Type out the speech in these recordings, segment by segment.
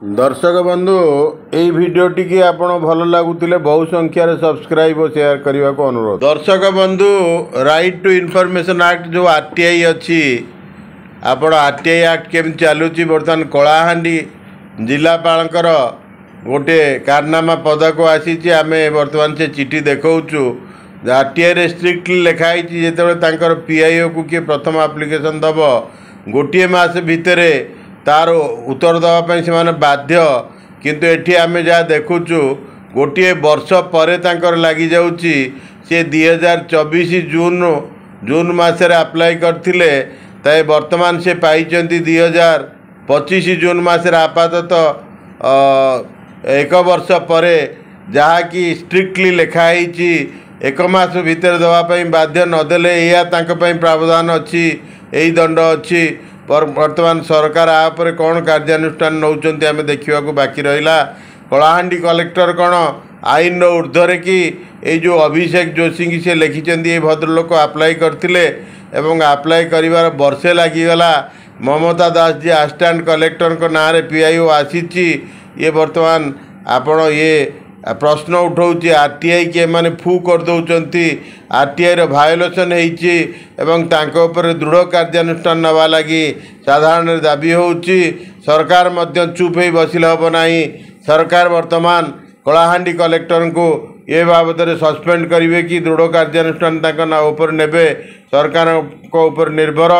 ଦର୍ଶକ ବନ୍ଧୁ, ଏଇ ଭିଡ଼ିଓଟିକି ଆପଣ ଭଲ ଲାଗୁଥିଲେ ବହୁ ସଂଖ୍ୟାରେ ସବସ୍କ୍ରାଇବ୍ ଓ ସେୟାର କରିବାକୁ ଅନୁରୋଧ। ଦର୍ଶକ ବନ୍ଧୁ, ରାଇଟ୍ ଟୁ ଇନଫର୍ମେସନ୍ ଆକ୍ଟ ଯେଉଁ ଆର୍ଟିଆଇ ଅଛି, ଆପଣ ଆର୍ଟିଆଇ ଆକ୍ଟ କେମିତି ଚାଲୁଛି, ବର୍ତ୍ତମାନ କଳାହାଣ୍ଡି ଜିଲ୍ଲାପାଳଙ୍କର ଗୋଟିଏ କାରନାମା ପଦାକୁ ଆସିଛି। ଆମେ ବର୍ତ୍ତମାନ ସେ ଚିଠି ଦେଖାଉଛୁ। ଆର୍ଟିଆଇରେ ଷ୍ଟ୍ରିକ୍ଟଲି ଲେଖା ହେଇଛି, ଯେତେବେଳେ ତାଙ୍କର ପିଆଇଓକୁ କିଏ ପ୍ରଥମ ଆପ୍ଲିକେସନ୍ ଦେବ, ଗୋଟିଏ ମାସ ଭିତରେ ତାର ଉତ୍ତର ଦେବା ପାଇଁ ସେମାନେ ବାଧ୍ୟ। କିନ୍ତୁ ଏଠି ଆମେ ଯାହା ଦେଖୁଛୁ, ଗୋଟିଏ ବର୍ଷ ପରେ ତାଙ୍କର ଲାଗିଯାଉଛି। ସେ 2024 ଜୁନ୍ ମାସରେ ଆପ୍ଲାଏ କରିଥିଲେ, ତାଇ ବର୍ତ୍ତମାନ ସେ ପାଇଛନ୍ତି 2025 ଜୁନ୍ ମାସରେ, ଆପାତତଃ ଏକ ବର୍ଷ ପରେ, ଯାହାକି ଷ୍ଟ୍ରିକ୍ଟଲି ଲେଖା ହେଇଛି ଏକ ମାସ ଭିତରେ ଦେବା ପାଇଁ ବାଧ୍ୟ। ନଦେଲେ ଏଇଆ ତାଙ୍କ ପାଇଁ ପ୍ରାବଧାନ ଅଛି, ଏଇ ଦଣ୍ଡ ଅଛି। ବର୍ତ୍ତମାନ ସରକାର ଆ ଉପରେ କ'ଣ କାର୍ଯ୍ୟାନୁଷ୍ଠାନ ନେଉଛନ୍ତି, ଆମେ ଦେଖିବାକୁ ବାକି ରହିଲା। କଳାହାଣ୍ଡି କଲେକ୍ଟର କ'ଣ ଆଇନର ଉର୍ଦ୍ଧ୍ୱରେ କି? ଏଇ ଯେଉଁ ଅଭିଷେକ ଯୋଶୀଙ୍କି ସେ ଲେଖିଛନ୍ତି, ଏଇ ଭଦ୍ରଲୋକ ଆପ୍ଲାଏ କରିଥିଲେ ଏବଂ ଆପ୍ଲାଏ କରିବାର ବର୍ଷେ ଲାଗିଗଲା। ମମତା ଦାସ ଯିଏ ଆସିଷ୍ଟାଣ୍ଟ କଲେକ୍ଟରଙ୍କ ନାଁରେ ପିଆଇଓ ଆସିଛି, ଇଏ ବର୍ତ୍ତମାନ ଆପଣ ଇଏ ପ୍ରଶ୍ନ ଉଠାଉଛି, ଆର୍ଟିଆଇ କି ଏମାନେ ଫୁ କରିଦେଉଛନ୍ତି। ଆର୍ଟିଆଇର ଭାୟୋଲେସନ୍ ହେଇଛି ଏବଂ ତାଙ୍କ ଉପରେ ଦୃଢ଼ କାର୍ଯ୍ୟାନୁଷ୍ଠାନ ନେବା ଲାଗି ସାଧାରଣରେ ଦାବି ହେଉଛି। ସରକାର ମଧ୍ୟ ଚୁପ୍ ହେଇ ବସିଲେ ହେବ ନାହିଁ। ସରକାର ବର୍ତ୍ତମାନ କଳାହାଣ୍ଡି କଲେକ୍ଟରଙ୍କୁ ଏ ବାବଦରେ ସସ୍ପେଣ୍ଡ କରିବେ କି ଦୃଢ଼ କାର୍ଯ୍ୟାନୁଷ୍ଠାନ ତାଙ୍କ ନାଁ ଉପରେ ନେବେ, ସରକାରଙ୍କ ଉପରେ ନିର୍ଭର।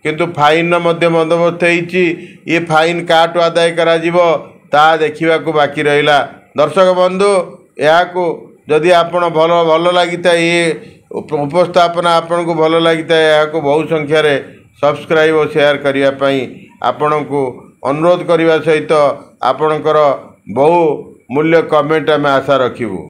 କିନ୍ତୁ ଫାଇନ୍ର ମଧ୍ୟ ବନ୍ଦୋବସ୍ତ ହେଇଛି। ଏ ଫାଇନ୍ କାହାଠୁ ଆଦାୟ କରାଯିବ, ତାହା ଦେଖିବାକୁ ବାକି ରହିଲା। ଦର୍ଶକ ବନ୍ଧୁ, ଏହାକୁ ଯଦି ଆପଣ ଭଲ ଲାଗିଥାଏ, ଏ ଉପସ୍ଥାପନା ଆପଣଙ୍କୁ ଭଲ ଲାଗିଥାଏ, ଏହାକୁ ବହୁ ସଂଖ୍ୟାରେ ସବସ୍କ୍ରାଇବ୍ ଓ ସେୟାର କରିବା ପାଇଁ ଆପଣଙ୍କୁ ଅନୁରୋଧ କରିବା ସହିତ ଆପଣଙ୍କର ବହୁ ମୂଲ୍ୟ କମେଣ୍ଟ ଆମେ ଆଶା ରଖିବୁ।